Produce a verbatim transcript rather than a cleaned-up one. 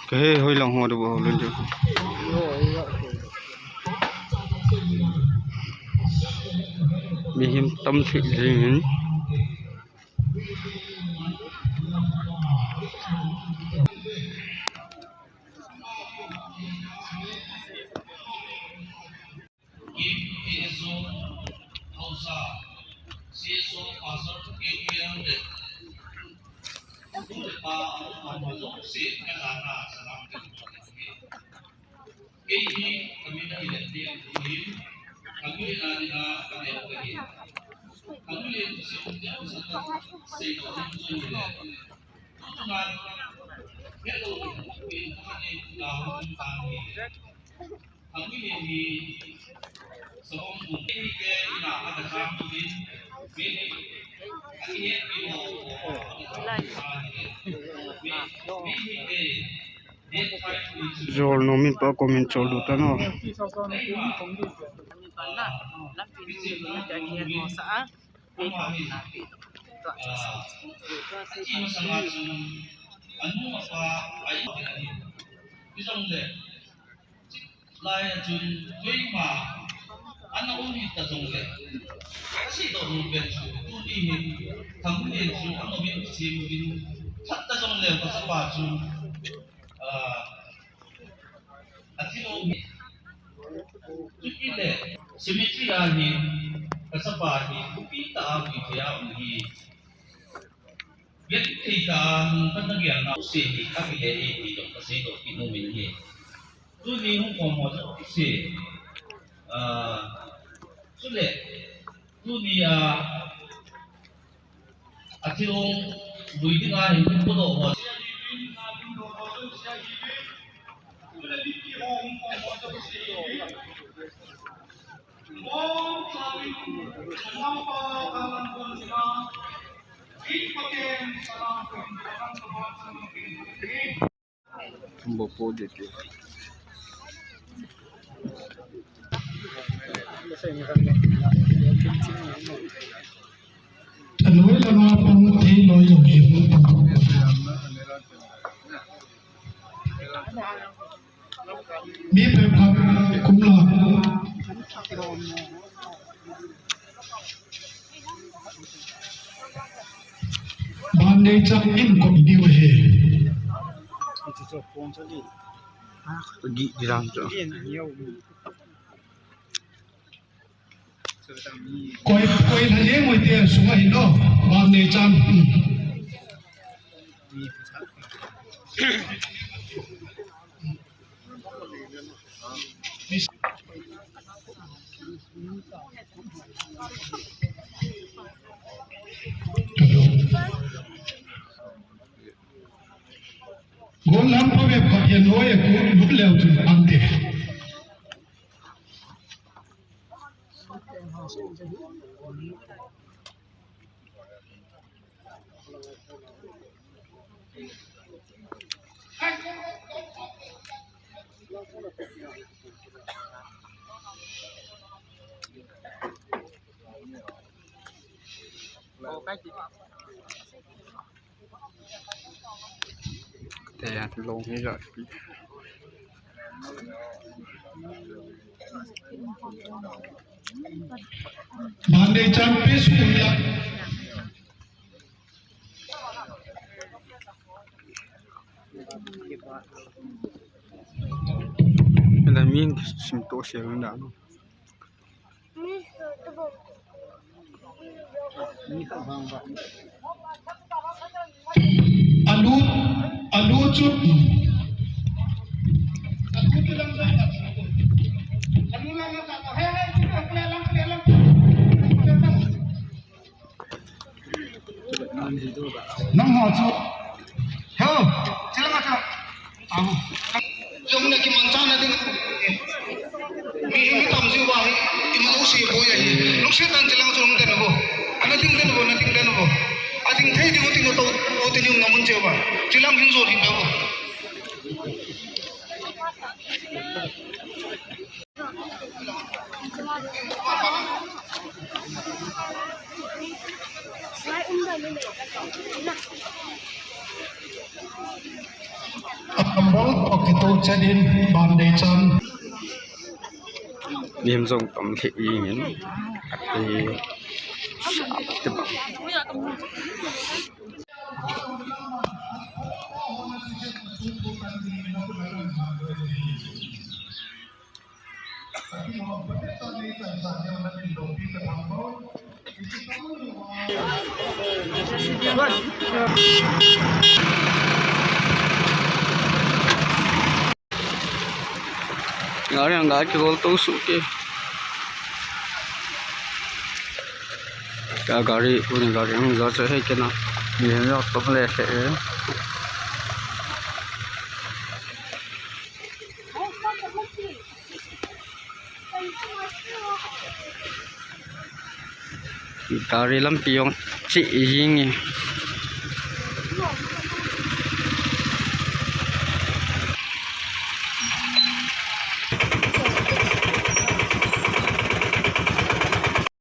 Kahe hoi lang ho de bo lun de. Mihem tam thei jing in. Jol nom in pa comment chol du ta no. Lai a chun, keima, ana um hita jongle, ka seidoh nom pen chu, tuni hin, Thanglian chu, ana um in, sim in, khat ta jongle, ka chapa chu, ah, a thi lou hi. Chutile, cemetery a hin, ka chapa hi, thupi tah a vui thei a um hi. Vet thei tah a, nung khat na gel na, u se hi, ka kile e, ti jong ka seidoh kit nom in ahi. Tuni hung khom ho jouse, ah, chule, tuni a, a thil hung lui dinga hin hung podoh ho. Bo po de ti. Aloi lama pang thei loi lou hi hung pang. Mi pe phat kum la. Ban nei chang in ko ni wa he. Gi di ram cho. Koi, koi la ye mo te sunga hin lo. Ban nei chang. Gol lam pa ve phat ya noi ku lut leu chun ante. Te long hi ja. Ban nei chang pe school la. Ela min sim to se unda. Alu, alu chu. Nangho chu. Hello, chilang a chilang. Aw. Jong na kimanchahna ding. Mi, mi tam jiu va hi, ima jouse boi ahi. Lungset tah in chilang chu hung den uvo. Ana ding den uvo, ana ding den uvo. Ading thei ding u ding u to, u te ding u na mun cheh uva. Chilang hin jo ding uvo. Ambol pokito chadin ban dei chan. Lim jong tam lheh in. Ati. Sa ti bang. Gari ang gari kigol to suke. Ka gari, puni gari ang gari hai kena. Ni ang to le ke. Gari lampi jong chih jing e.